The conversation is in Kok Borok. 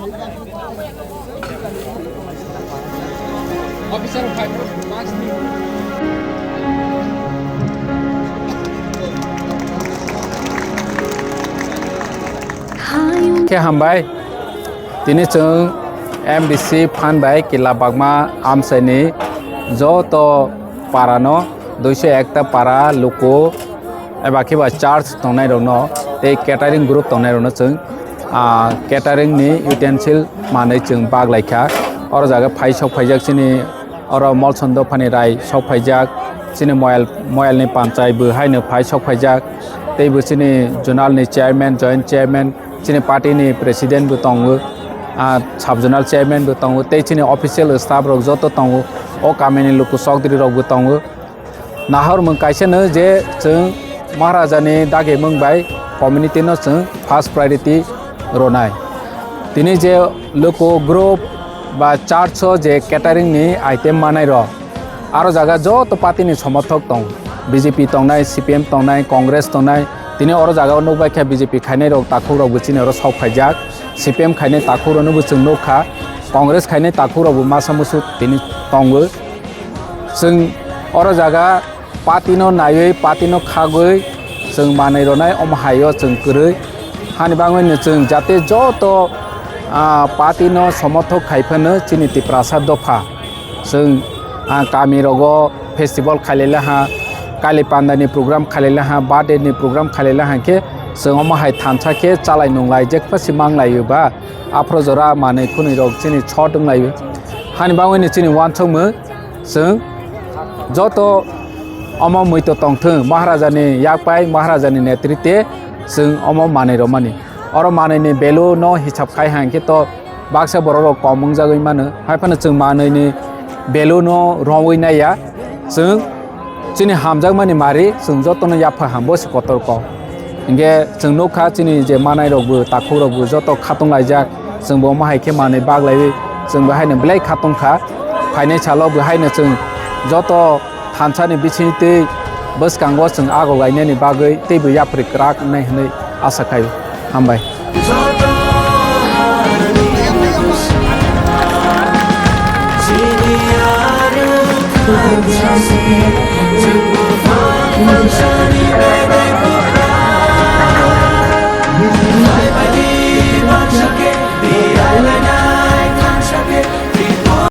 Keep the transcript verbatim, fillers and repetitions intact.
Khe hambai, tini chwng M D C phan bai Kila Bagma amchaini joto parano, duiso ekta para luku eba khe ba church tongnairokno tei catering group tongnairokno chwng, ah, catering ni utensil manwi chwng bak lai kha. Oro jaga phai sok phaijak chini oro Molson dophani rai sok phaijak, chini moyal, moyalni panchai bo haino phai sok phaijak. Tei bo chini zonal ni chairman, joint chairman, chini party ni president bo tongo, ah, sub zonal chairman bo tongo, tei chini official staff rok joto tongo, o kami ni luku sokdri rok bo tongo. Nahor mung kaisa no je chwng Maharaja ni dagi mung bai community no chwng first priority ronai. Tini je luku group ba church o je catering ni item manai rok, aro jaga joto party ni somothok tong, B J P tongnai, C P M tongnai, Congress tongnai, tini oro jaga o nukbai kha B J P khainai rok takhuk rok bo chini oro sok phaijak, C P M khainai takhuk rok no bo chwng nukha, Congress khainai takhuk rok bo masa musu tini tongo. Chwng oro jaga party no naiwi, party no khagwi chwng manwi ronai omo hai o chwng kwrwi. Hani bagwi no chwng jate joto, ah, party no somothok khai phano chini Tiprasa dopha. Chwng, ah, kami rogo festival khailai laha, Kali Panda ni program khailai laha, birthday ni program khailai laha khe chwng omo hai thansa khe chalai nunglai jekpha si manglai ba. Aphro jora manwi khwnwi rok chini short wng lai o. Hani bagwi ni chini uansukmung chwng joto omo muito tongthwng, Maharaja ni yakpai, Maharaja ni netrite chwng omo manwi rwmani. Oro manwi ni value no hisab khai hangkhe to baksa borok rok kom wngjagwi mano. Haiphano chwng manwi ni value no romwi naiya. Chwng chini hamjakmani mari chwng jotono yapha ham bo se kotor kok. Hinkhe chwng nukha chini je manai rokbo takhuk rokbo joto khatung laijak, chwngbo omo hai khe manwi bak laiwi chwngbo haino belai khatung kha. Phainai salo bo haino chwng joto thansani bisingtwi bwskango chwng agok lainani bagwi teibo yapri kwrak wngnai hwnwi asa khai. Hambai.